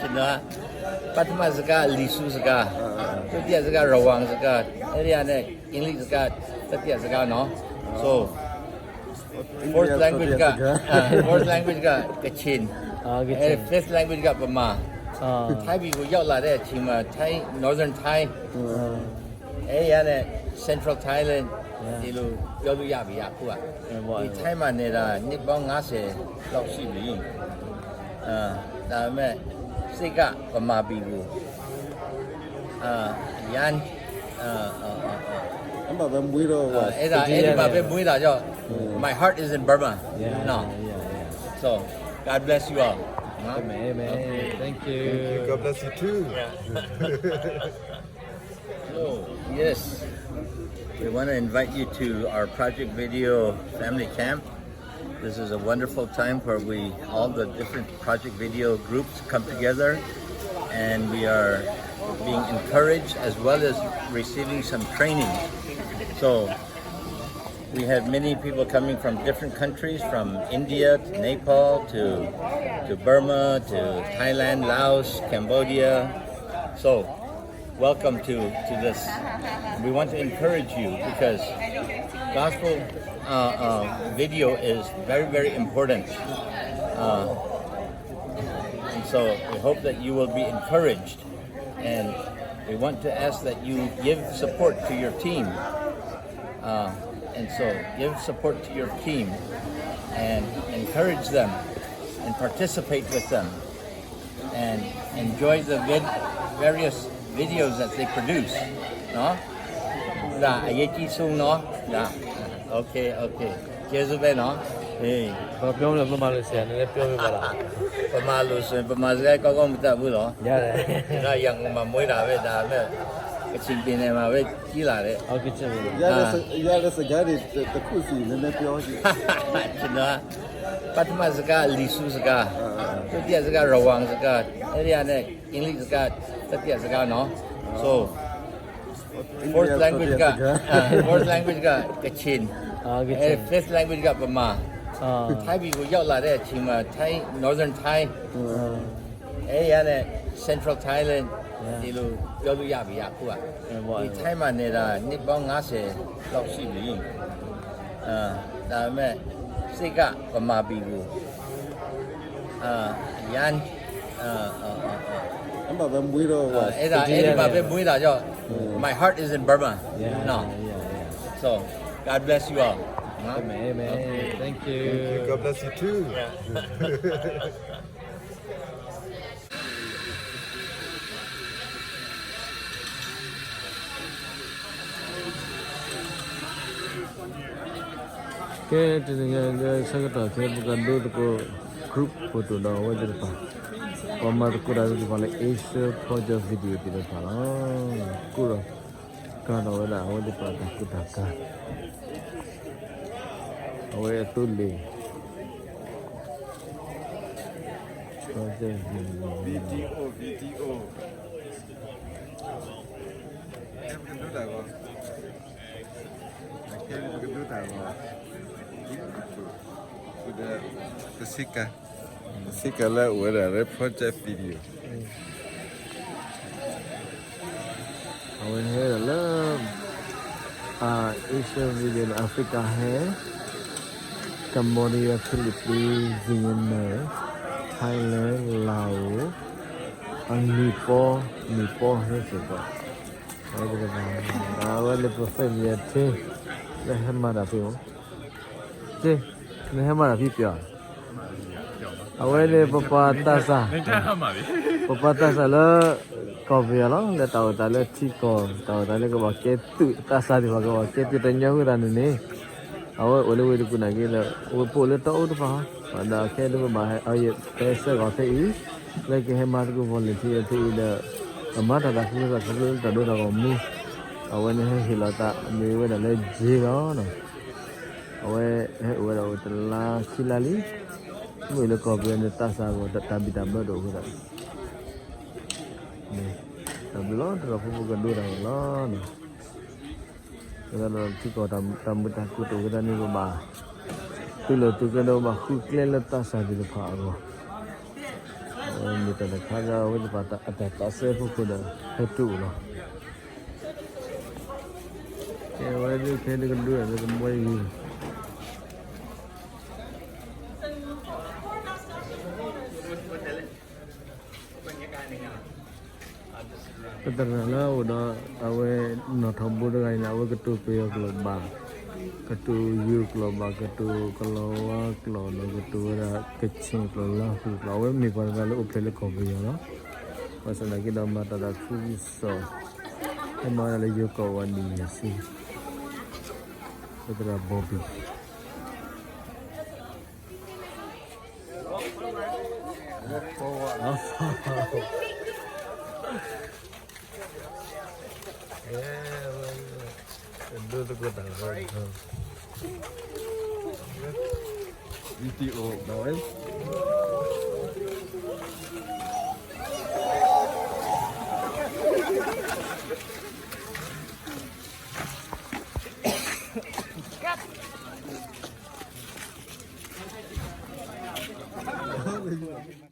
ကျွန်တော် ပထမစကား လီဆူစကား ဒုတိယစကား ရဝမ်စကား တတိယနဲ့ အင်္ဂလိပ်စကား တတိယစကားနော် so fourth language က fourth language က ကချင် fifth language က ဗမာ ထိုင်းပြည်ကိုရောက်လာတဲ့အချိန်မှာ ထိုင်း Northern Thai အဲရနဲ့ Central Thailand ဒီလိုပြောလို့ရပြီအခုကဒီထိုင်းမှာနေတာနှစ်ပေါင်းငါးဆယ်လောက်ရှိပြီဒါပေမဲ့စိတ်ကဗမာပြည်ကိုအာရန်အာအာအာအာ အမဘဲမွေးတော့ဟိုအဲဒါအဲ့ဒီမှာပဲမွေးတာကြောင့် my heart is in Burma နော် so God bless you all နော် Amen, amen. Thank you. God bless you too. Hello. Yes. We want to invite you to our project video family camp. This is a wonderful time where we, all the different project video groups come together and we are being encouraged as well as receiving some training. So we have many people coming from different countries, from India to Nepal to, to Burma to Thailand, Laos, Cambodia. So welcome to, to this. We want to encourage you because gospel uh, uh, video is very, very important. Uh, and so we hope that you will be encouraged. And we want to ask that you give support to your team. Uh, and so give support to your team and encourage them and participate with them. And enjoy the vid- various videos that they produce နော်ဒါအရေးကြီးဆုံးနော်ဒါ okay okay ကျေးဇူးပဲနော်အေးဘာပြောမလဲဗမာလိုဆရာနည်းနည်းပြောပြပါလားဗမာလိုဆိုရင်ဗမာစကားကောင်းကောင်းမတတ်ဘူးနော်ရတယ်ဒါရန်ကုန်မှာမွေးတာပဲဒါပဲကချင်ပြည်နယ်မှာပဲကြီးလာတဲ့ဟုတ်ကဲ့ချစ်ပြီရတဲ့ရတဲ့စကားတွေတစ်ခုစီနည်းနည်းပြောကြည့်ကျွန်တော် ပထမစကားလီဆူစကားဒုတိယစကားရဝမ်စကားတတိယနဲ့အင်္ဂလိပ်စကားတတိယစကားနော် so fourth language က fourth language ကကချင် fifth language ကဗမာထိုင်းပြည်ကိုရောက်လာတဲ့အချိန်မှာထိုင်း Northern Thai အဲရနဲ့ Central Thailand ဒီလိုပြောလို့ရပြီအခုကဒီထိုင်းမှာနေတာနှစ်ပေါင်းငါးဆယ်လောက်ရှိပြီဒါပေမဲ့စိတ်ကဗမာပြည်ကိုအာရန်အာအာအာအာအမဘဲမွေးတော့ဟိုအဲဒါအဲ့ဒီမှာပဲမွေးတာကြောင့် my heart is in Burma နော် so God bless you all နော် Amen, amen. Thank you. God bless you too. ကဲ တနံၤညါဆၢကတီၢ်ခဲ ပကဒိသကိး group photo ဒီးအဝဲသ့ၣ်တဖၣ် ပှၤမၤသကိးတၢ်သ့ၣ်တဖၣ်လၢ Asia Project Video သ့ၣ်တဖၣ်လီၤ. ကိးဒီး ကၤဒီးဝဲဒၣ် အဝဲသ့ၣ်တဖၣ်တၢ်ကူတၢ်ကၤ အဝဲအသိလ့ၣ် Project Video တဆံကၤ တဆံကၤလၢအဝဲဒၣ်လၢ Project Video အဝဲဟဲဒၣ်လၢ Asia Video လၢ Africa ဟဲ Cambodia, Philippines, Vietnam, Thailand, Laos, Nepal, Nepal ဟဲစ့ၢ်ကီး အဝဲလၢ professional လၢဟဲမၤတၢ်ဖဲ က့ နဟဲမၤတၢ်ဖဲပျီၤ အဝဲန့ၣ်ပပှၤသးစၢ် ပပှၤသးစၢ်လၢ ကီၢ်ပယီၤလီၤ လၢတၢ်အိၣ်သးလၢထံကီၢ် တၢ်အိၣ်သးလၢကဘၣ်ကဲသုးသးစၢ်သ့ၣ်တဖၣ်ကဘၣ်ကဲသုးတညီဃုာ်သးန့ၣ်န့ၣ် အဝဲအိၣ်လၢဝ့ၢ်တကူၣ်နာ်က့လၢ ဝ့ၢ်ပအိၣ်လၢတၢ်အိၣ်တဖၣ် ဒီးခဲဒိၣ်ဘၣ်ဟဲအီၤယဖဲစဲဂီၤဖဲအံၤ လၢကဟဲမၤသကိး volunteer ဖဲအံၤဒီး အမၤတၢ်သးခုကစီၣ်ခီဖျိလၢတၢ်ဒိတၢ်ဂီၤမူ အဝဲန့ၣ်ဟဲဟ့ၣ်လီၤသးမ့ၢ်ဝဲဒၣ်လၢ J လီၤ အဝဲဟဲအိၣ်ဝဲဒၣ်အိၣ်တလါခံလါလံ မ့ၢ်လၢကီၢ်ပယီၤန့ၣ်သးစၢ်အဂီၢ် တၢ်ဘံၣ်တၢ်ဘၢတအိၣ်ဝဲဒၣ် တၢ်ဘျုးလီၤ တၢ်ဖိဖိကဒိတၢ်ဂီၤလီၤ အဃိဒီးထံကီၢ်တၢ်မုာ်တၢ်ခုၣ်တအိၣ်ဝဲဒၣ်န့ၣ် ပဘၣ် သုးလီၢ်သုးကျဲဒီးဘၣ်ဃုကျဲလၢသးစၢ်သ့ၣ်တဖၣ်အဂီၢ် အဝဲ မ့ၢ်တၢ်တခါဒီး အဝဲသ့ၣ်တဖၣ်အတၢ်သးစဲအဖီခိၣ်ဒီး ဟဲတုၤအိၣ်လီၤ. ကဲဝဲဒၣ်ဖဲတကဒုဒီးကဘီယူၤ ပသရၣ်လၢအအိၣ်ဒီး အဝဲနီၣ်ထီၣ်ဘိတဂၤအံၤန့ၣ် အဝဲကတိၤပယီၤကျိာ်ဘၣ်, ကတိၤယိၤကျိာ်ဘၣ်, ကတိၤကလီၤဝါကျိာ်ဒီး ကတိၤဝဲဒၣ်ကခ့ၣ်ကျိာ် လါပူၤကျိာ်, အဝဲမ့ၢ်ပှၤတဂၤလၢအိၣ်ဖျဲၣ်လၢကီၢ်ပယီၤလီၤ. ဘၣ်ဆၣ်သနာ်က့ဒီး မၤတၢ်ဒီးထူကံၢ်စီၣ်, ဟဲမၤတၢ်လၢယိၤကီၢ်ဝဲဒ်အံၤစ့ၢ်, ပသရၣ်ဘီဘံၣ် ဒိသကိးတၢ်လီၤ, ဝံၤတံၢ်အိၣ်ဒီးဝဲ.